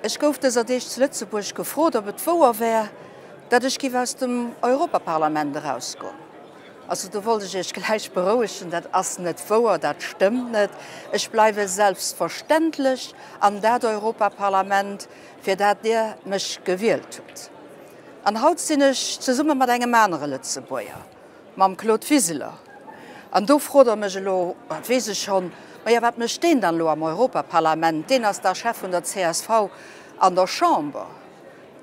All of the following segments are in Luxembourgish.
Ech gouf dëser Deeg zu Lëtzebuerg gefrot, ob et wouer wär, datt ech giff aus dem Europaparlament erausgoen. Also do wollt ech Iech gläich berouegen, dat ass net wouer, dat stëmmt net. Ech bleiwe selbstverständlech an dat Europaparlament, fir dat Dir mech gewielt hutt. An haut sinn ech zesumme mat engem anere Lëtzebuerger, Mam Claude Wiseler. An do frot Der mech elo, dat weess ech schonn, Maja, wat mécht deen dann elo am Europaparlament? Deen ass dach Chef vun der csv an der Chamber.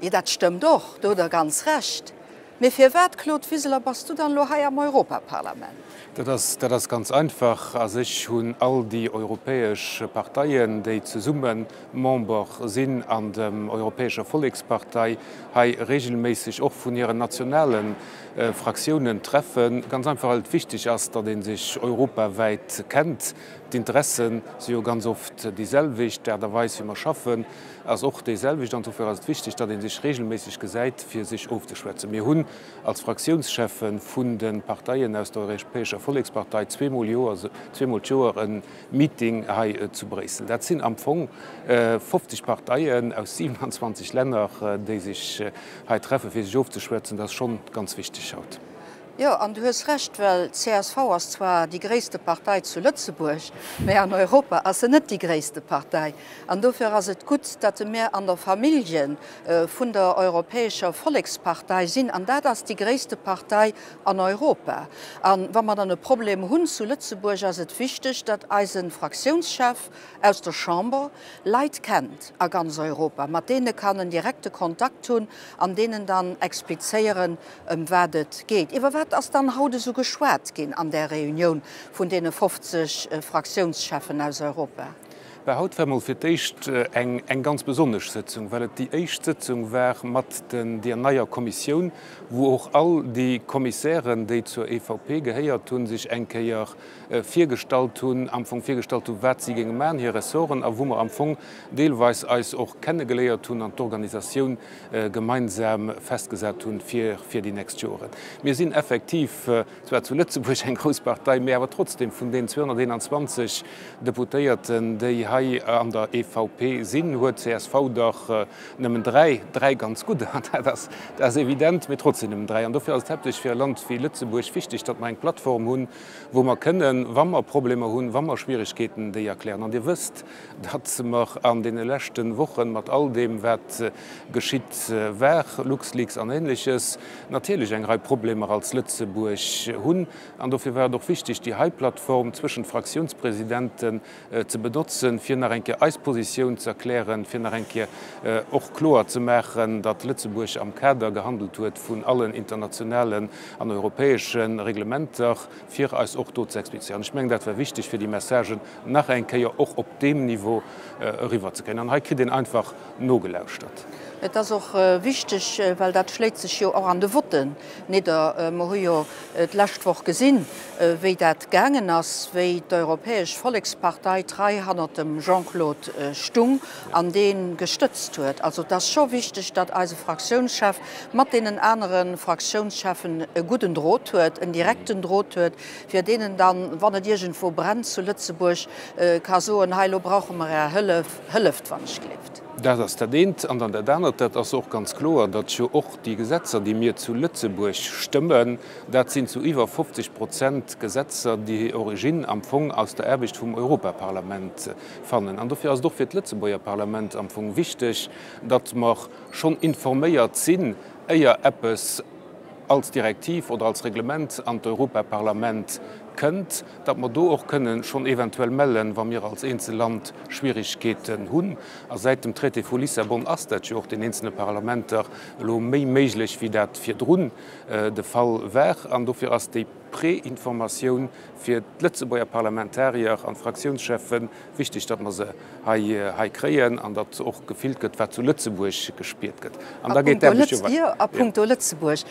Jo, dat stëmmt och, do hutt Der ganz Recht. Mee firwat, Claude Wiseler, bass du dann elo hei am Europaparlament? Dat ass, dat ass ganz einfach. A sech hunn all déi europäesch Parteien, déi zesumme Member sinn an dem Europäescher Vollekspartei, hei regelméisseg och vun hiren nationale Fraktiounen treffen. Ganz einfach, well et wichteg ass, datt ee sech europawäit kennt. D'Interesse si jo ganz oft déi selwecht, d'Aart a Weis, wéi mer schaffen, ass och déi selwecht. An dofir ass et wichteg, datt ee sech regelméisseg gesäit, fir sech ofzeschwätzen. Mir hunn als Fraktiounscheffe vun de Parteien aus der Europäescher Vollekspartei zweemol d'Joer e Meeting hei zu Bréissel. Dat sinn am Fong 50 Parteien aus 27 Länner, déi sech hei treffen, fir sech ofzeschwätzen. Dat ass schonn ganz wichteg haut. Jo, an du hues Recht, well csv ass zwar déi gréisste Partei zu Lëtzebuerg, mä an Europa ass se net déi gréisste Partei. An dofir ass et gutt, datt mir an der Famillje vun der Europäescher Vollekspartei sinn. An dat ass déi gréisste Partei an Europa. A wa mer dann e Problem hunn zu Lëtzebuerg, ass et wichteg, datt eise Fraktiounschef aus der Chamber Leit kennt a ganz Europa, mat deene kann en direkte Kontakt hunn an deenen dann explizéieren, ëm wat et geet. Iwwer wat ass dann haut esou geschwat ginn an där Reunioun vun deene 50 Fraktiounscheffen aus Europa? Bah, haut war mol fir d'éischt eng eng ganz besonnesch Sëtzung, well et déi éischt Sëtzung war mat den deer neier Kommissioun, wou och all déi Kommissären, déi zur EVP gehéiert hunn, sech eng Kéier virgestallt hunn, am Fong virgestallt hunn, wat si géinge maachen, hir Ressorten, a wou mer am Fong deelweis eis och kennegeléiert hunn an d'Organisatioun gemeinsam festgesat hunn fir fir déi nächst Joren. Mir sinn effektiv zwar zu Lëtzebuerg eng grouss Partei, mee awer trotzdem vun den 221 Deputéierten, déi hei an der EVP sinn, huet csv der nëmmen dräi, dräi ganz gudder, dat ass, dat ass evident, mee trotzdem nëmmen dräi. An dofir ass et haaptsächlech fir e Land wéi Lëtzebuerg wichteg, datt mer eng Plattform hunn, wou mer kënnen, wa mer Problemer hunn, wa mer Schwierigkeeten, déi erklären. An Dir wësst, datt mer an deene leschte Wochen mat all deem, wat geschitt war, LuxLeaks an Ähnleches, natierlech eng Rei Problemer als Lëtzebuerg hunn. An dofir war et och wichteg, déi hei Plattform zwëschent Fraktiounspresidenten ze benotzen, fir nach eng Kéier eis Positioun ze erklären, fir nach eng Kéier och kloer ze maachen, datt Lëtzebuerg am Kader gehandelt huet vun allen internationalen an europäesche Reglementer, fir eis och do ze explizéieren. Ech mengen, dat war wichteg, fir déi Messagen nach eng Kéier och op deem Niveau eriwwerzekréien. An hei kritt een einfach nogelauschtert. Et ass och wichteg, well dat schléit sech jo och an de Votten nidder. Mer hu jo d'lescht Woch gesinn, wéi dat gaangen ass, wéi d'Europäesch Vollekspartei trei hannert dem Jean-Claude stung an dee gestëtzt huet. Also et ass scho wichteg, datt eise Fraktiounschef mat deenen anere Fraktiounscheffen e gudden Drot huet, en direkten Drot huet, fir deenen dann, wann et iergendwou brennt zu Lëtzebuerg, ka soen, hei elo brauche mer Är Hëllef, hëlleft wann ech gleeft. Dat ass dat eent. An dann dat anert, dat ass och ganz kloer, datt jo och déi Gesetzer, déi mir zu Lëtzebuerg stëmmen, dat sinn zu iwwer 50 Prozent Gesetzer, déi hir Origine am Fong aus der Aarbecht vum Europaparlament fannen. An dofir ass et och fir d'Lëtzebuerger Parlament am Fong wichteg, datt mer schonn informéiert sinn, éier eppes als Direktiv oder als Reglement an d'Europaparlament kënnt, datt mer do och kënnen schonn eventuell mellen, wa mir als eenzel Land Schwierigkeeten hunn. A säit dem Traité vu Lissabon ass dat jo och den eenzelne Parlamenter elo méi méiglech, wéi dat virdrun de Fall war. An dofir ass déi Preinformatioun fir d'Lëtzebuerger Parlamentarier an d'Fraktiounscheffen wichteg, datt mer se hei kréien an datt och gefillt gëtt, wat zu Lëtzebuerg gespiert gëtt. An da geet d'Aarbecht jo weider. Jo, a punkto Lëtzebuerg,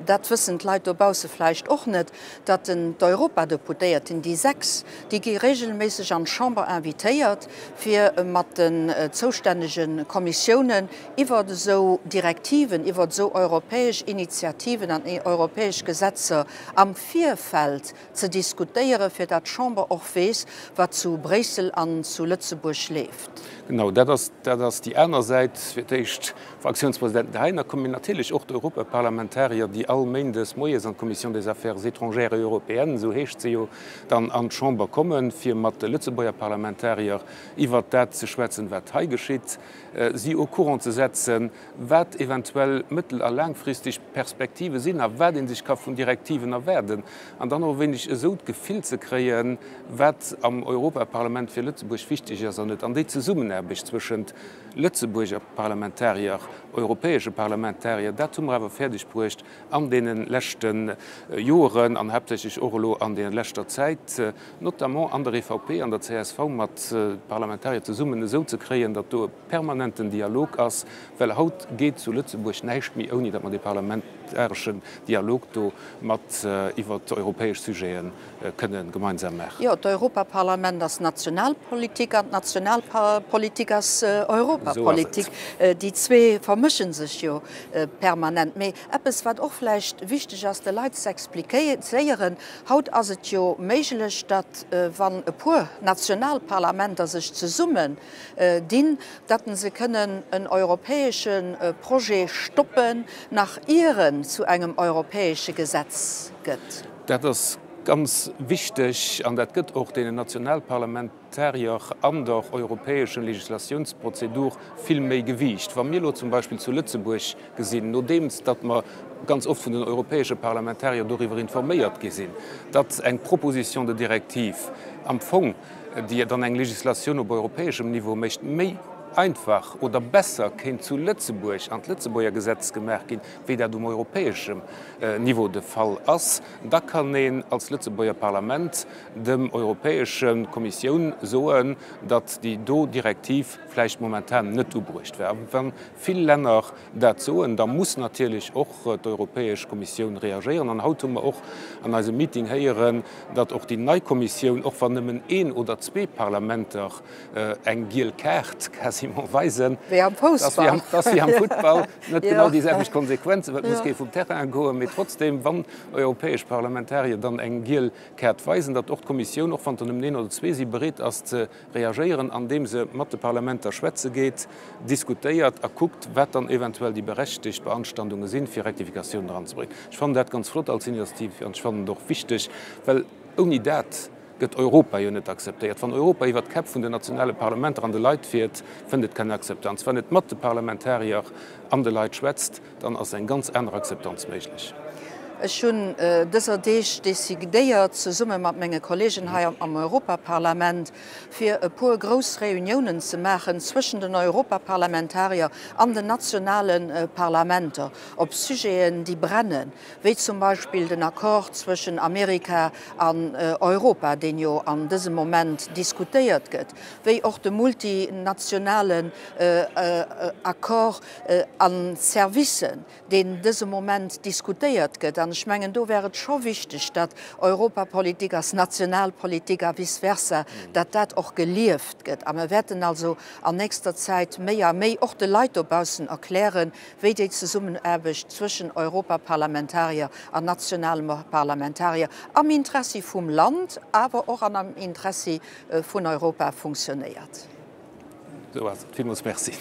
dat wëssen d'Leit dobausse vläicht och net, datt den d'Europadeputéierten, déi 6, déi gi regelméisseg an d'Chamber invitéiert, fir mat den zoustännege Kommissiounen iwwert esou Direktiven, iwwert esou europäesch Initiativen an europäesch Gesetzer am. Virfeld ze diskutéieren, fir dat d'Chamber och weess, wat zu Bréissel an zu Lëtzebuerg leeft. Genau, dat ass, dat ass déi aner Säit. Fir d'éischt d'Fraktiounspresidenten heihinner kommen, mee natierlech och d'Europaparlamentarier, déi all Méindes moies an d'Commission des Affaires étrangères et européennes, esou heescht se jo, dann an d'Chamber kommen, fir mat de Lëtzebuerger Parlamentarier iwwert dat ze schwätzen, wat hei geschitt, si au courant ze setzen, wat eventuell mëttel a laangfristeg Perspektive sinn a wat ee sech ka vun Direktiven erwaarden, an dann och e wéineg esou d'Gefill ze kréien, wat am Europaparlament fir Lëtzebuerg wichteg ass an net. An déi Zesummenaarbecht zwëschent Lëtzebuerger Parlamentarier, europäesche Parlamentarier, dat hu mer awer fäerdeg bruecht an deene leschte Joeren an haaptsächlech och elo an der leschter Zäit, notamment an der EVP, an der csv mat Parlamentarier zesummen esou ze kréien, datt do e permanenten Dialog ass, well haut geet zu Lëtzebuerg näischt méi, ouni datt mer dee parlamentareschen Dialog do mat iwwert europäesch Sujete kënne gemeinsam maachen. Jo, d'Europaparlament ass Nationalpolitik an d'Nationalpolitik ass Europapolitik. Déi zwee vermësche sech jo permanent. Mee eppes, wat och vläicht wichteg ass, de Leit ze explizéieren, Haut ass et jo méiglech, datt, wann e puer Nationalparlamenter sech zesummen dinn, datt se kënnen en europäesche Projet stoppen, nach ier en zu engem europäesche Gesetz gëtt. Dat ass ganz wichteg an dat gëtt och deenen Nationalparlamentarier an der europäeschen Legislatiounsprozedur vill méi Gewiicht. Wa mir elo zum Beispill zu Lëtzebuerg gesinn, nodeems datt mer ganz oft vun den europäesche Parlamentarier doriwwer informéiert gi sinn, datt eng Proposition de directive am Fong, déi dann eng Legislatioun op europäeschem Niveau mécht, méi einfach oder besser kéint zu Lëtzebuerg an d'Lëtzebuerger Gesetz gemaach ginn, wéi dat um europäeschem Niveau de Fall ass, da kann een als Lëtzebuerger Parlament dem Europäesche Kommissioun soen, datt déi do Direktiv vläicht momentan net ubruecht wär. A wa vill Länner dat soen, da muss natierlech och d'Europäesch Kommissioun reagéieren. An haut hu mer och an eisem Meeting héieren, datt och déi nei Kommissioun, och wann nëmmen een oder zwee Parlamenter eng giel Kaart quasiment weisen, Wéi am Foussball. Dass wéi am Futtball, net genau déi selwecht Konsequenzen, well et muss kee vum Terrain goen, mee trotzdem, wann europäesch Parlamentarier dann eng giel Kaart weisen, datt och d'Kommissioun, och wann der nëmmen een oder zwee si, bereet ass ze reagéieren, andeem se mat de Parlamenter schwätze geet, diskutéiert a kuckt, wat dann eventuell déi berechtegt Beanstandunge sinn, fir Rectificatiounen eranzebréngen. Ech fannen dat ganz flott als Initiativ an ech fannen et och wichteg, well ouni dat gëtt Europa jo net akzeptéiert. Wann Europa iwwert d'Käpp vun den nationale Parlamenter an de Leit fiert, fënnt et keng Akzeptanz. Wann et mat de Parlamentarier an de Leit schwätzt, Dann ass eng ganz aner Akzeptanz méiglech. Ech hunn dëser Deeg decidéiert, zesumme mat menge Kollegen hei am Europaparlament, fir e puer grouss Reuniounen ze maachen zwëschen den Europaparlamentarier an den nationale Parlamenter op Sujeten, déi brennen, wéi zum Beispill den Accord zwëschen Amerika an Europa, deen jo an dësem Moment diskutéiert gëtt, wéi och de multinationalen Accord an Servicen, deen dëse Moment diskutéiert gëtt. An ech mengen, do wär et scho wichteg, datt Europapolitik ass Nationalpolitik a vice versa, datt dat och gelieft gëtt. A mer wäerten also an nächster Zäit méi a méi och de Leit dobaussen erklären, wéi déi Zesummenaarbecht zwëschen Europaparlamentarier an nationale Parlamentarier am Interessi vum Land, awer och an am Interessi vun Europa funktionéiert. Esou ass et. Villmools Merci.